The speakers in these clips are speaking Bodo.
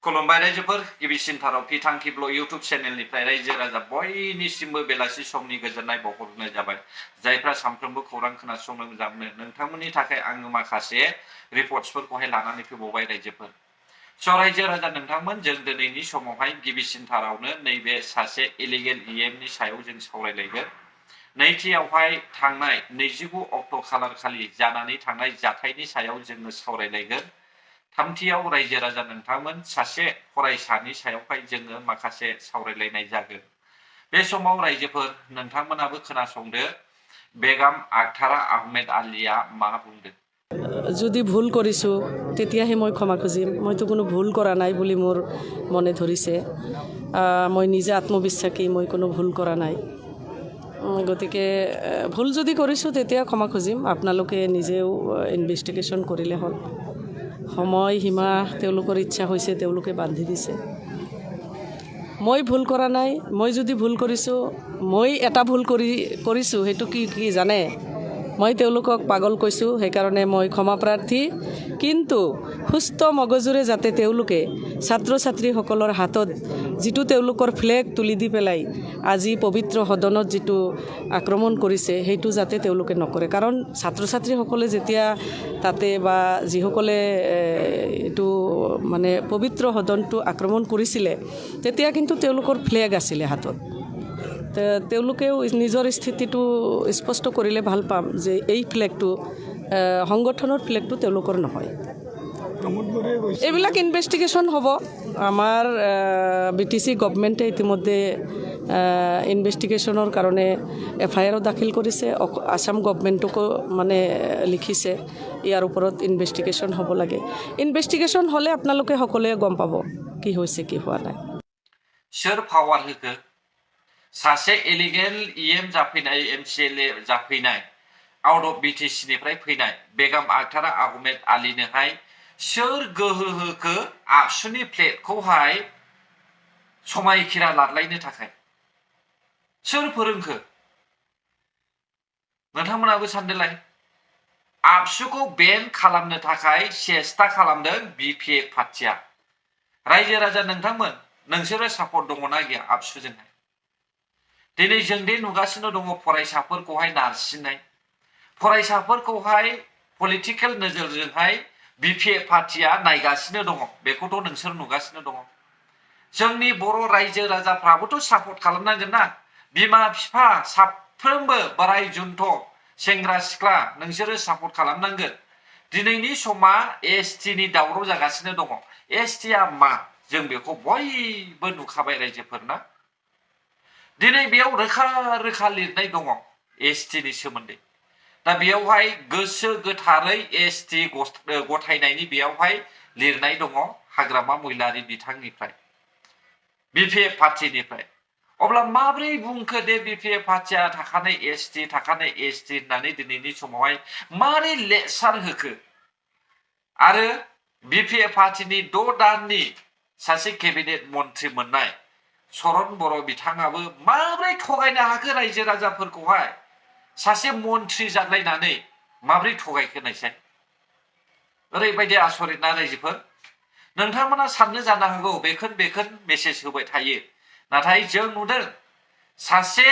खुलुमबाय रायजोफोर गिबिसिनथाराव फिथांखिब्ल इउटुब चेनेलनिफ्राय रायजो राजा बयनिसिमबो बेलासि समनि गोजोननाय बावहरनाय जाबाय जायफ्रा सानफ्रोमबो खौरां खोनासंनो मोजां मोनो नोंथांमोननि थाखाय आङो माखासे रिपर्टसफोरखौहाय लानानै फैबावबाय रायजोफोर स' रायजो राजा नोंथांमोन जों दिनैनि समावहाय गिबिसिनथारावनो नैबे सासे इलिगेल इएमनि सायाव जों सावरायलायगोन नैथियावहाय थांनाय 29 अक्ट' खालार खालि जानानै थांनाय जाथायनि सायाव जोङो सावरायलायगोन थामथियाव रायजो राजा नोंथांमोन सासे फरायसानि सायावहाय जोङो माखासे सावरायलायनाय जागोन बे समाव रायजोफोर नोंथांमोनाबो खोनासंदो बेगम आखतारा आहमेद आलीया मा बुंदों যদি ভুল কৰিছোঁ তেতিয়াহে মই ক্ষমা খুজিম মইতো কোনো ভুল কৰা নাই বুলি মোৰ মনে ধৰিছে মই নিজে আত্মবিশ্বাসী মই কোনো ভুল কৰা নাই গতিকে ভুল যদি কৰিছোঁ তেতিয়া ক্ষমা খুজিম আপোনালোকে নিজেও ইনভেষ্টিগেশ্যন কৰিলে হ'ল সময় সীমা তেওঁলোকৰ ইচ্ছা হৈছে তেওঁলোকে বান্ধি দিছে মই ভুল কৰা নাই মই যদি ভুল কৰিছোঁ মই এটা ভুল কৰিছোঁ সেইটো কি জানে মই তেওঁলোকক পাগল কৈছোঁ সেইকাৰণে মই ক্ষমাপ্ৰাৰ্থী কিন্তু সুস্থ মগজুৰে যাতে তেওঁলোকে ছাত্ৰ ছাত্ৰীসকলৰ হাতত যিটো তেওঁলোকৰ ফ্লেগ তুলি দি পেলাই আজি পবিত্ৰ সদনত যিটো আক্ৰমণ কৰিছে সেইটো যাতে তেওঁলোকে নকৰে কাৰণ ছাত্ৰ ছাত্ৰীসকলে যেতিয়া তাতে বা যিসকলে এইটো মানে পবিত্ৰ সদনটো আক্ৰমণ কৰিছিলে তেতিয়া কিন্তু তেওঁলোকৰ ফ্লেগ আছিলে হাতত তেওঁলোকেও নিজৰ স্থিতিটো স্পষ্ট কৰিলে ভাল পাম যে এই ফ্লেগটো সংগঠনৰ ফ্লেগটো তেওঁলোকৰ নহয় এইবিলাক ইনভেষ্টিগেশ্যন হ'ব আমাৰ বিটিসি গভৰ্ণমেণ্টে ইতিমধ্যে ইনভেষ্টিগেশ্যনৰ কাৰণে FIR দাখিল কৰিছে আসাম গভৰ্ণমেণ্টকো মানে লিখিছে ইয়াৰ ওপৰত ইনভেষ্টিগেশ্যন হ'ব লাগে ইনভেষ্টিগেশ্যন হ'লে আপোনালোকে সকলোৱে গম পাব কি হৈছে কি হোৱা নাই सोर पावार होखो सासे इलिगेल इएम जाफैनाय MCLA जाफैनाय आउट अफ BTC निफ्राय फैनाय बेगम आखतारा आहमेद आलीनोहाय सोर गोहो होखो आबसुनि प्लेटखौहाय समायखिरा लादलायनो थाखाय सोर फोरोंखो नोंथांमोनाबो सानदोलाय आबसुखौ बेन खालामनो थाखाय सेस्ता खालामदों BPF पार्टिया रायजो राजा नोंथांमोन नोंसोरो सापर्ट दङना गैया आबसुजोंहाय दिनै जों दे नुगासिनो दङ फरायसाफोरखौहाय नारसिननाय फरायसाफोरखौहाय पलिटिकेल नोजोरजोंहाय BPF पार्टिया नायगासिनो दङ बेखौथ' नोंसोर नुगासिनो दङ जोंनि बर' रायजो राजाफ्राबोथ' सापर्ट खालामनांगोन ना बिमा बिफा साफ्रोमबो बोराय जुन्थ सेंग्रा सिख्ला नोंसोरो सापर्ट खालामनांगोन दिनैनि समा ST नि दावराव जागासिनो दङ ST आ मा जों बेखौ बयबो नुखाबाय रायजोफोरना दिनै बेयाव रोखा रोखा लिरनाय दङ ST नि सोमोन्दै दा बेयावहाय गोसो गोथारै ST गथायनायनि बेयावहाय लिरनाय दङ हाग्रामा महिलारि बिथांनिफ्राय BPF पार्टिनिफ्राय अब्ला माब्रै बुंखो दे BPF पार्टिया थाखानाय ST होननानै दिनैनि समावहाय मारै लेक्सार होखो आरो BPF पार्टिनि 6 दाननि सासे केबिनेट मन्त्रि मोननाय सरन बर' बिथाङाबो माब्रै थगायनो हाखो रायजो राजाफोरखौहाय सासे मन्त्रि जालायनानै माब्रै थगायखो नायसाय ओरैबायदि आसरित ना रायजोफोर नोंथांमोना साननो जानो हागौ बेखोन मेसेज होबाय थायो नाथाय जों नुदों सासे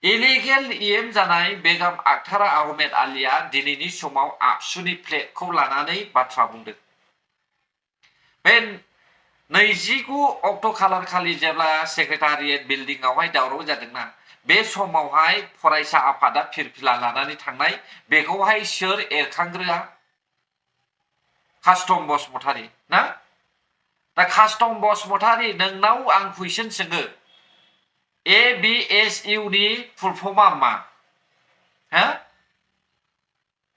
इलिगेल इएम जानाय बेगम आखतारा आहमेद आलीया दिनैनि समाव आबसुनि प्लेटखौ लानानै बाथ्रा बुंदों बे 29 अक्ट' खालार खालि जेब्ला सेक्रेटारियेट बिल्डिंआवहाय दावराव जादोंना बे समावहाय फरायसा आफादा फिरफिला लानानै थांनाय बेखौहाय सोर एरखांग्रोआ कास्टम बसुमतारी ना दा कास्टम बसुमतारी नोंनाव आं कुइसन सोङो ABSU नि फुल फर्मआ मा हो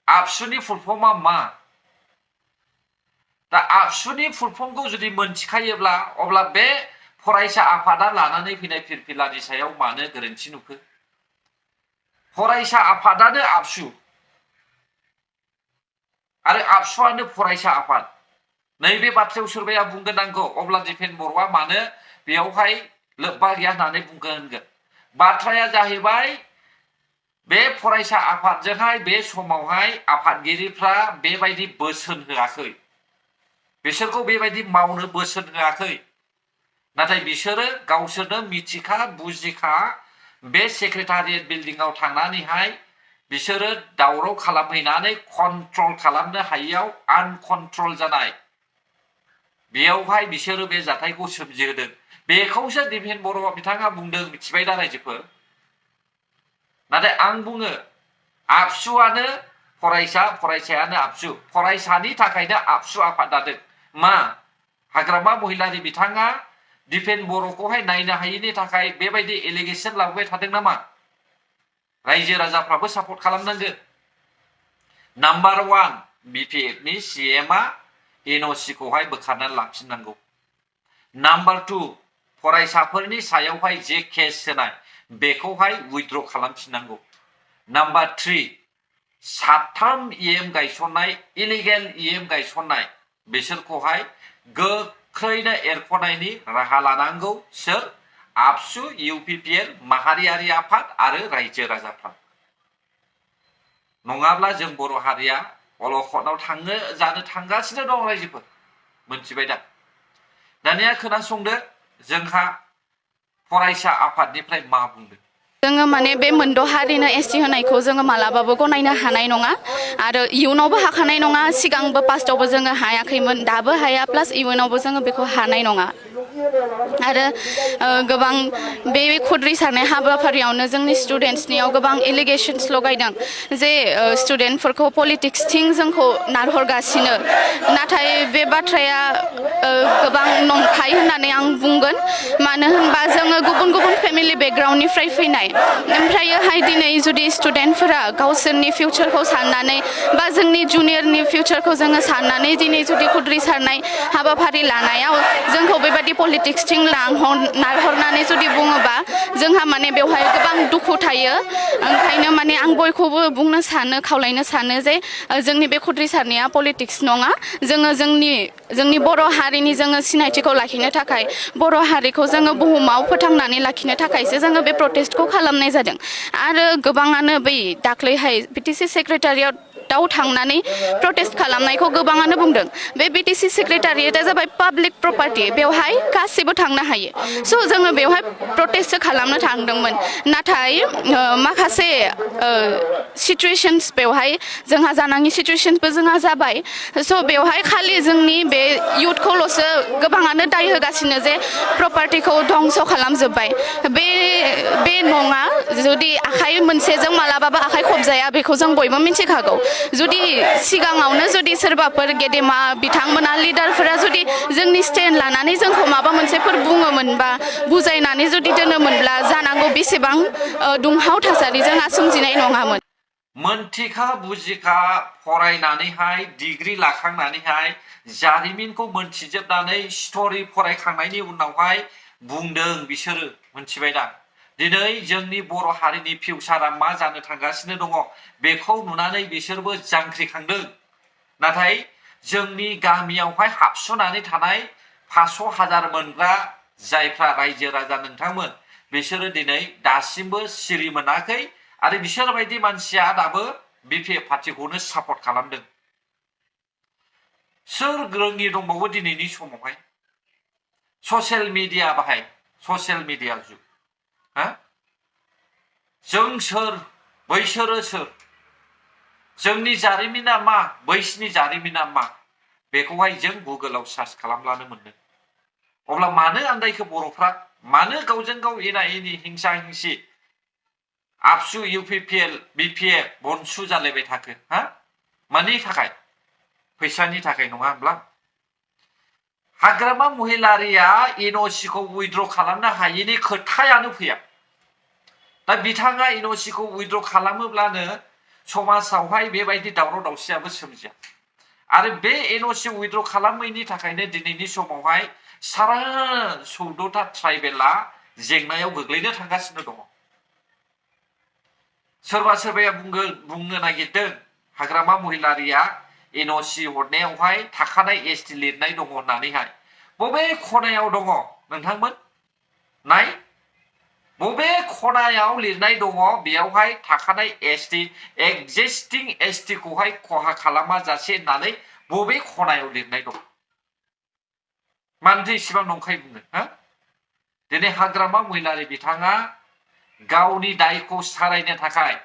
आबसुनि फुल फर्मआ मा दा आबसुनि फुल फर्मखौ जुदि मोनथिखायोब्ला अब्ला बे फरायसा आफादा लानानै फैनाय फिरफिलानि सायाव मानो गोरोन्थि नुखो फरायसा आफादानो आबसु आरो आबसुआनो फरायसा आफाद नैबे बाथ्रायाव सोरबाया बुंगोन आंखौ अब्ला दिपेन बर'आ मानो बेयावहाय लोब्बा गैया होननानै बुंगोन बाथ्राया जाहैबाय बे फरायसा आफादजोंहाय बे समावहाय आफादगिरिफ्रा बेबायदि बोसोन होआखै बिसोरखौ बेबायदि मावनो बोसोन होआखै नाथाय बिसोरो गावसोरनो मिथिखा बुजिखा बे सेक्रेटारियेट बिल्डिंआव थांनानैहाय बिसोरो दावराव खालामहैनानै कन्ट्रल खालामनो हायियाव आनकन्ट्रल जानाय बेयावहाय बिसोरो बे जाथायखौ सोमजिहोदों बेखौसो दिपेन बर' बिथाङा बुंदों मिथिबाय दा रायजोफोर नाथाय आं बुङो आबसुआनो फरायसायानो आबसु फरायसानि थाखायनो आबसु आफाद दादों मा हाग्रामा महिलारि बिथाङा दिपेन बर'खौहाय नायनो हायिनि थाखाय बेबायदि एलिगेसन लाबोबाय थादों नामा रायजो राजाफ्राबो सापर्ट खालामनांगोन नाम्बार 1 बिपिएफनि सीएमआ एनअसि खौहाय बोखारनानै लाफिननांगौ नाम्बार 2 फरायसाफोरनि सायावहाय जे केस होनाय बेखौहाय उइथड्र खालामफिननांगौ नाम्बार 3 साथाम इएम गायसननाय इलिगेल इएम गायसननाय बिसोरखौहाय गोख्रैनो एरख'नायनि राहा लानांगौ सोर आबसु इउपिपिएल माहारियारि आफाद आरो रायजो राजाफ्रा नङाब्ला जों बर' हारिया अलखदाव जानो थांगासिनो दं रायजोफोर मोनथिबाय दा दानिया खोनासंदो जोंहा फरायसा आफादनिफ्राय मा बुंदों जोङो माने बे मोनद' हारिनो एसटि होनायखौ जोङो मालाबाबो गनायनो हानाय नङा आरो इयुनावबो हाखानाय नङा सिगांबो पास्टआवबो जोङो हायाखैमोन दाबो हाया प्लास इयुनावबो जोङो बेखौ हानाय नङा आरो गोबां बे खुद्रिसारनाय हाबाफारियावनो जोंनि स्टुडेन्टसनियाव गोबां एलिगेशन्स लगायदों जे स्टुडेन्टफोरखौ पलिटिक्सथिं जोंखौ नारहरगासिनो नाथाय बे बाथ्राया गोबां नंखाय होननानै आं बुंगोन मानो होनबा जोङो गुबुन गुबुन फेमिलि बेकग्राउन्डनिफ्राय फैनाय ओमफ्रायोहाय दिनै जुदि स्टुडेन्टफोरा गावसोरनि फिउचारखौ साननानै बा जोंनि जुनियरनि फिउचारखौ जोङो साननानै दिनै जुदि खुद्रिसारनाय हाबाफारि लानायाव जोंखौ बेबायदि पलिटिक्सथिं नारहरनानै जुदि बुङोबा जोंहा माने बेवहाय गोबां दुखु थायो ओंखायनो माने आं बयखौबो बुंनो सानो खावलायनो सानो जे जोंनि बे खुद्रिसारनाया पलिटिक्स नङा जोङो जोंनि बर' हारिनि जोङो सिनायथिखौ लाखिनो थाखाय बर' हारिखौ जोङो बुहुमाव फोथांनानै लाखिनो थाखायसो जोङो बे प्रटेस्टखौ खालामनाय जादों आरो गोबाङानो बै दाख्लैहाय बिटिसि सेक्रेटारियेटआव थांनानै प्रटेस्ट खालामनायखौ गोबाङानो बुंदों बे बिटिसि सेक्रेटारियेटआ जाबाय पाब्लिक प्रपार्टि बेवहाय गासिबो थांनो हायो स' जोङो बेवहाय प्रटेस्टसो खालामनो थांदोंमोन नाथाय माखासे सिचुवेशन्स बेवहाय जोंहा जानाङि सिचुवेशन्सबो जोंहा जाबाय स' बेवहाय खालि जोंनि बे इयुथखौल'सो गोबाङानो दाय होगासिनो जे प्रपार्टिखौ धंस' खालामजोब्बाय बे नङा जुदि आखाइ मोनसेजों मालाबाबो आखाइ खबजाया बेखौ जों बयबो मिथिखागौ जुदि सिगाङावनो जुदि सोरबाफोर गेदेमा बिथांमोना लिडारफोरा जुदि जोंनि स्टेन्ड लानानै जोंखौ माबा मोनसेफोर बुङोमोनबा बुजायनानै जुदि दोनोमोनब्ला जानांगौ बेसेबां दुंहाव थासारि जोंहा सोमजिनाय नङामोन मोनथिखा बुजिखा फरायनानैहाय डिग्री लाखांनानैहाय जारिमिनखौ मोनथिजोबनानै स्ट'री फरायखांनायनि उनावहाय बुंदों बिसोरो मोनथिबाय दा दिनै जोंनि बर' हारिनि फिउचारा मा जानो थांगासिनो दङ बेखौ नुनानै बिसोरबो जांख्रिखांदों नाथाय जोंनि गामियावहाय हाबसोनानै थानाय 500,000 मोनग्रा जायफ्रा रायजो राजा नोंथांमोन बिसोरो दिनै दासिमबो सिरि मोनाखै आरो बिसोर बायदि मानसिया दाबो बिपिएफ पार्टिखौनो सापर्ट खालामदों सोर रोङि दंबावो दिनैनि समावहाय ससियेल मिडिया बाहाय ससियेल मिडिया जुग जों सोर बैसोरो सोर जोंनि जारिमिना मा बैसोनि जारिमिना मा बेखौहाय जों गुगोलाव सार्च खालामब्लानो मोनो अब्ला मानो आन्दायखो बर'फ्रा मानो गावजों गाव एना एनि हिंसा हिंसि आबसु इउपिपिएल बिपिएफ बनसु जालायबाय थाखो मानि थाखाय फैसानि थाखाय नङा होनब्ला हाग्रामा महिलारिया एनअसिखौ उइथड्र खालामनो हायिनि खोथायानो फैया दा बिथाङा एनअसिखौ उइथड्र खालामोब्लानो समाजावहाय बेबायदि दावराव दावसियाबो सोमजिया आरो बे एनअसि उइथड्र खालामैनि थाखायनो दिनैनि समावहाय सारा 14टा ट्राइबेला जेंनायाव गोग्लैनो थांगासिनो दङ सोरबा सोरबाया बुंनो नागिरदों हाग्रामा महिलारिया एनअसि हरनायावहाय थाखानाय एसटि लिरनाय दङ होननानैहाय बबे खनायाव दङ नोंथांमोन नाय बबे खनायाव लिरनाय दङ बेयावहाय थाखानाय एसटि एक्जिस्टिं एसटि खौहाय खहा खालामा जासे होननानै बबे खनायाव लिरनाय दं मानोथो इसिबां नंखाय बुङो हा दिनै हाग्रामा महिलारि बिथाङा गावनि दायखौ सारायनो थाखाय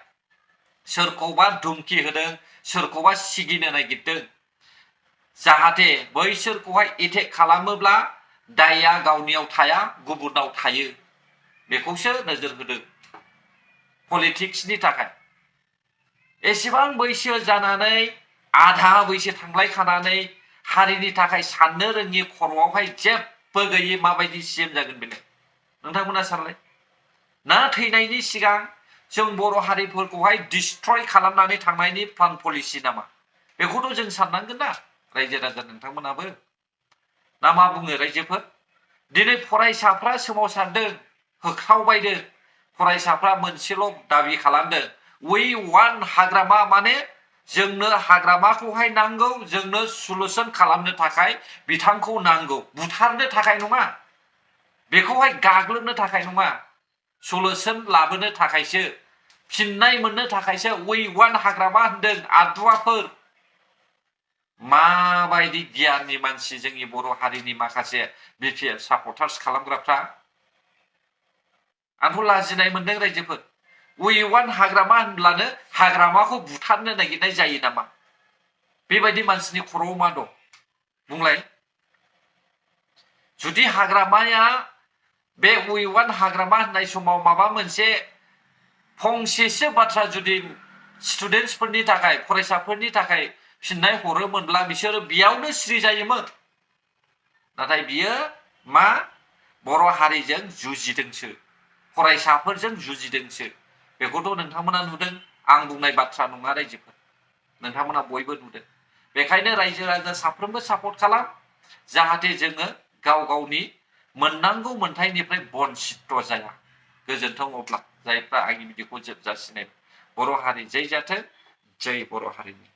सोरखौबा धुमखि होदों सोरखौबा सिगिनो नागिरदों जाहाथे बैसोरखौहाय एटेक खालामोब्ला दायया गावनियाव थाया गुबुनाव थायो बेखौसो नोजोर होदों पलिटिक्सनि थाखाय एसेबां बैसो जानानै आधा बैसो थांलायखानानै हारिनि थाखाय साननो रोङि खर'आवहाय जेबो गैयै माबायदि सिएम जागोन बेलाय नोंथांमोना सानलाय ना थैनायनि सिगां जों बर' हारिफोरखौहाय डिस्ट्रय खालामनानै थांनायनि प्लान पलिसि नामा बेखौथ' जों साननांगोन ना रायजो राजा नोंथांमोनाबो ना मा बुङो रायजोफोर दिनै फरायसाफ्रा सोमावसारदों होख्रावबायदों फरायसाफ्रा मोनसेल' दाबि खालामदों वी वान हाग्रामा माने जोंनो हाग्रामाखौहाय नांगौ जोंनो सलुसन खालामनो थाखाय बिथांखौ नांगौ बुथारनो थाखाय नङा बेखौहाय गाग्लोबनो थाखाय नङा सलुसन लाबोनो थाखायसो फिननाय मोननो थाखायसो वी वान हाग्रामा होनदों आदुवाफोर माबायदि गियाननि मानसि जोंनि बर' हारिनि माखासे बिपिएफ सापर्टार्स खालामग्राफ्रा आंथ' लाजिनाय मोनदों रायजोफोर वी वान हाग्रामा होनब्लानो हाग्रामाखौ बुथारनो नागिरनाय जायो नामा बेबायदि मानसिनि खर'आव मा दं बुंलाय जुदि हाग्रामाया बे वी वान हाग्रामा होननाय समाव माबा मोनसे फंसेसो बाथ्रा जुदि स्टुडेन्टसफोरनि थाखाय फरायसाफोरनि थाखाय फिननाय हरोमोनब्ला बिसोरो बेयावनो सिरि जायोमोन नाथाय बियो मा बर' हारिजों जुजिदोंसो फरायसाफोरजों जुजिदोंसो बेखौथ' नोंथांमोना नुदों आं बुंनाय बाथ्रा नङा रायजोफोर नोंथांमोना बयबो नुदों बेखायनो रायजो राजा साफ्रोमबो सापर्ट खालाम जाहाथे जोङो गाव गावनि मोननांगौ मोनथायनिफ्राय बन्सित जाया गोजोन्थों अब्ला जायफ्रा आंनि बिदिखौ जोबजासिनो बर' हारि जै जाथों जै बर' हारिनि